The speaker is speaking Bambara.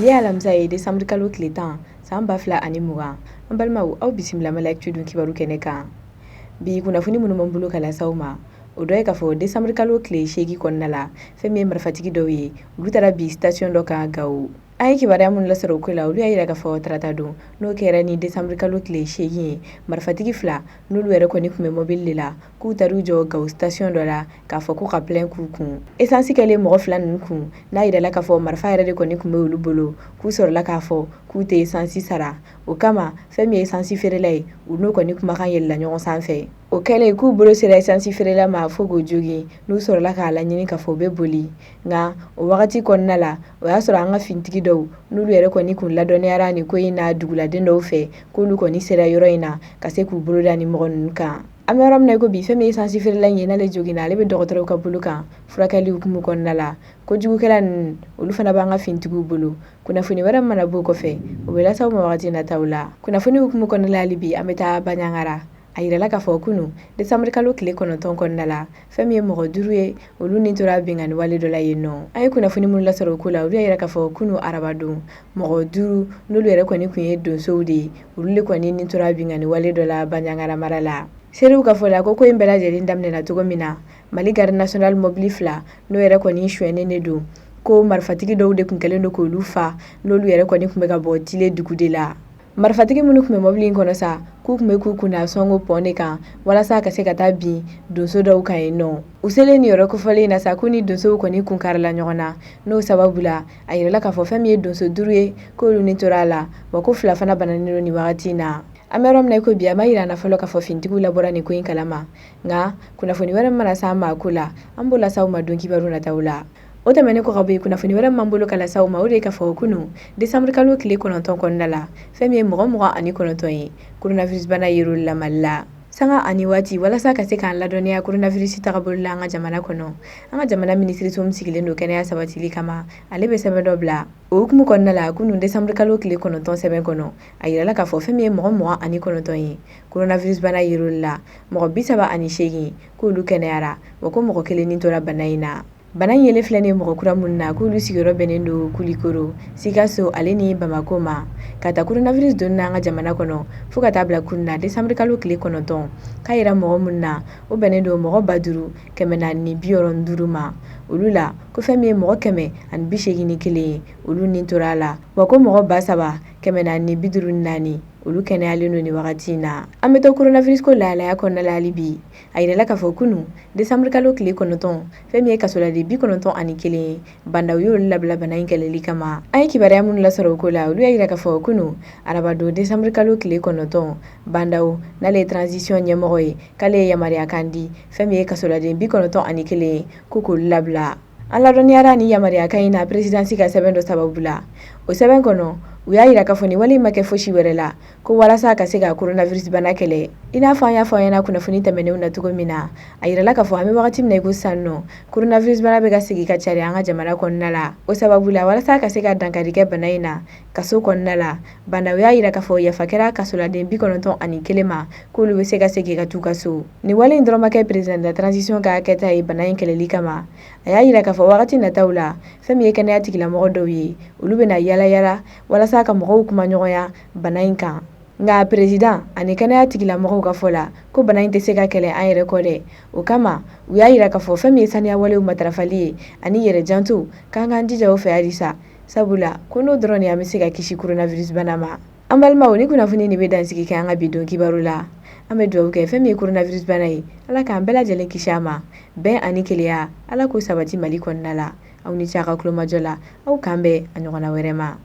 Bi ye alamisa ye, desanburu kalo tile 10, san 2020. An balimaw, aw bisimila Mali Actu dun kibaru kɛnɛ kan. Bi kunnafoni minnu b'an bolo ka lase aw ma, o dɔ ye k'a fɔ desanburu kalo tile 8 kɔnɔna la, fɛn min ye marifatigi dɔw ye, olu taara bin station dɔ kan Gawo. An ye kibaruya minnu lasɔrɔ o ko la, olu y'a yira k'a fɔ tarata don, n'o kɛra ni desanburu kalo tile 8 ye, marifatigi fila n'olu yɛrɛ kɔni tun bɛ mobili de la, k'u taar'u jɔ Gawo station dɔ la k'a fɔ ko ka plein k'u kun. Esansi kɛlen mɔgɔ fila ninnu kun, n'a yirala k'a fɔ marifa yɛrɛ de kɔni tun bɛ olu bolo, k'u sɔrɔla k'a fɔ k'u tɛ esansi sara. O kama, fɛn min ye esansi feerela ye, u n'o kɔni kumakan yɛlɛla ɲɔgɔn sanfɛ. O kɛlen, k'u bolo sera esansi feerela ma fo k'o jogin, n'u sɔrɔla k'a laɲini k'a fɔ u bɛ boli. Nka o wagati kɔnɔna la, o y'a sɔrɔ an ka fintigi dɔw n'olu yɛrɛ kɔni kun ladɔnniyara nin ko in na duguladen dɔw fɛ, k'olu kɔni sera yɔrɔ in na ka se k'u bolo da ni mɔgɔ ninnu kan. An bɛ yɔrɔ min na i ko bi, fɛn min ye esansi feerela in ye, n'ale joginna, ale bɛ dɔgɔtɔrɔw ka bolo kan furakɛli hukumu kɔnɔna la. Kojugukɛla ninnu, olu fana b'an ka fintigiw bolo. Kunnafoni wɛrɛ mana b'o kɔfɛ, o bɛ lase aw ma wagati nataw la. Kunnafoni hukumu kɔnɔna la, hali bi an bɛ taa Bandiagara. A yirala k'a fɔ kunun desanburu kalo tile 9 kɔnɔna la, fɛn min ye mɔgɔ 5 ye, olu ni tora binkanni wale dɔ la yen nɔ. An ye kunnafoni minnu lasɔrɔ o ko la, olu y'a yira k'a fɔ kunun arabadon, mɔgɔ 5 n'olu yɛrɛ kɔni tun ye donsow de ye, olu de kɔni ni tora binkanni wale dɔ la Bandiagara mara la. Seerew ka fɔ la, ko in bɛɛ lajɛlen daminɛna cogo min na, Mali garde nationale mobili fila n'o yɛrɛ kɔni sonyɛnen de don, ko marifatigi dɔw de tun kɛlen don k'olu fa, n'olu yɛrɛ kɔni tun bɛ ka bɔ Tile dugu de la. Marifatigi minnu tun bɛ mobili in kɔnɔ sa, k'u tun bɛ k'u kunda Sɔngo pont de kan walasa ka se ka taa bin donso dɔw kan yen nɔ. U selen nin yɔrɔ kofɔlen in na sa, k'u ni donsow kɔni kun karila ɲɔgɔn na. N'o sababu la, a yirala k'a fɔ fɛn min ye donso 5 ye, k'olu ni tora a la, wa ko 2 fana bananen don nin wagati in na. An bɛ yɔrɔ min na i ko bi, a ma yira an na fɔlɔ k'a fɔ fintigiw labɔra nin ko in kalama. Nka kunnafoni wɛrɛ mana s'an ma a ko la, an b'o lase aw ma don kibaru nataw la. O tɛmɛnen kɔ ka bɔ yen, kunnafoni wɛrɛ m'an bolo ka lase aw ma, o de ye k'a fɔ kunun desanburu kalo tile 9 kɔnɔna la, fɛn min ye mɔgɔ 29 ye, coronavirus bana yer'olu la Mali la. Sanga ani waati, walasa ka se k'an ladɔnniya coronavirus tagabolo la an ka jamana kɔnɔ, an ka jamana minisiriso min sigilen don kɛnɛya sabatili kama, ale bɛ sɛbɛn dɔ bila. O hukumu kɔnɔna la, kunun desanburu kalo tile 9 sɛbɛn kɔnɔ, a yirala k'a fɔ fɛn min ye mɔgɔ 29 ye, coronavirus bana yer'olu la, mɔgɔ 38 k'olu kɛnɛyara, wa ko mɔgɔ 1 ni tora bana in na. Bana in yelen filɛ nin ye mɔgɔ kura minnu na, k'olu sigiyɔrɔ bɛnnen don Kulikoro, Sikaso ale ni Bamako ma. Ka ta coronavirus donni na an ka jamana kɔnɔ fo ka taa bila kunun na desanburu kalo tile 9, k'a yira mɔgɔ minnu na, o bɛnnen don mɔgɔ 5465 ma. Olu la, ko fɛn min ye mɔgɔ 181 ye, olu ni tora a la, wa ko mɔgɔ 3454, olu kɛnɛyalen don nin wagati in na. An bɛ to coronavirus ko lahalaya kɔnɔna la hali bi. A yirala k'a fɔ kunun desanburu kalo tile 9, fɛn min ye kasoladen 91 ye, Bah N'Daw y'olu labila bana in kɛlɛli kama. An ye kibaruya minnu lasɔrɔ o ko la, olu y'a yira k'a fɔ kunun arabadon desanburu kalo tile 9, Bah N'Daw, n'ale ye transition ɲɛmɔgɔ ye, k'ale ye yamaruyakan di fɛn min ye kasoladen 91 ye, ko k'olu labila. An ladɔnniyara ni yamaruyakan in na perezidansi ka sɛbɛn dɔ sababu la. O sɛbɛn kɔnɔ, u y'a yira k'a fɔ nin wale in ma kɛ fosi wɛrɛ la ko walasa ka se ka coronavirus bana kɛlɛ. I n'a fɔ an y'a fɔ aw ɲɛna kunnafoni tɛmɛnenw na cogo min na, a yirala k'a fɔ an bɛ wagati min na i ko sisan nɔ, coronavirus bana bɛ ka segin ka cari an ka jamana kɔnɔna la. O sababu la, walasa ka se ka dankari kɛ bana in na kaso kɔnɔna la, Bah N'Daw y'a yira k'a fɔ yafa kɛra kasoladen 91 ma, k'olu bɛ se ka segin ka t'u ka so. Nin wale in dɔrɔn ma kɛ président de la transition ka kɛta ye bana in kɛlɛli kama. A y'a yira k'a fɔ wagati nataw la, fɛn min ye kɛnɛya tigilamɔgɔ dɔw ye, olu bɛna yala yala walasa ka mɔgɔw kuma ɲɔgɔnya bana in kan. Nka président ani kɛnɛya tigilamɔgɔw ka fɔ la, ko bana in tɛ se ka kɛlɛ an yɛrɛ kɔ dɛ. O kama, u y'a yira k'a fɔ fɛn min ye saniya walew matarafali ye ani yɛrɛ janto, k'an k'an jija o fɛ halisa, sabula ko n'o dɔrɔn de an bɛ se ka kisi coronavirus bana ma. An balimaw, ni kunnafoni nin bɛ dansigi kɛ an ka bi don kibaru la. An bɛ dugawu kɛ fɛn min ye coronavirus bana ye, Ala k'an bɛɛ lajɛlen kisi a ma. Bɛn ani kelenya, Ala k'o sabati Mali kɔnɔna la. Aw ni ce a ka kulomajɔ la. Aw k'an bɛn a ɲɔgɔnna wɛrɛ ma.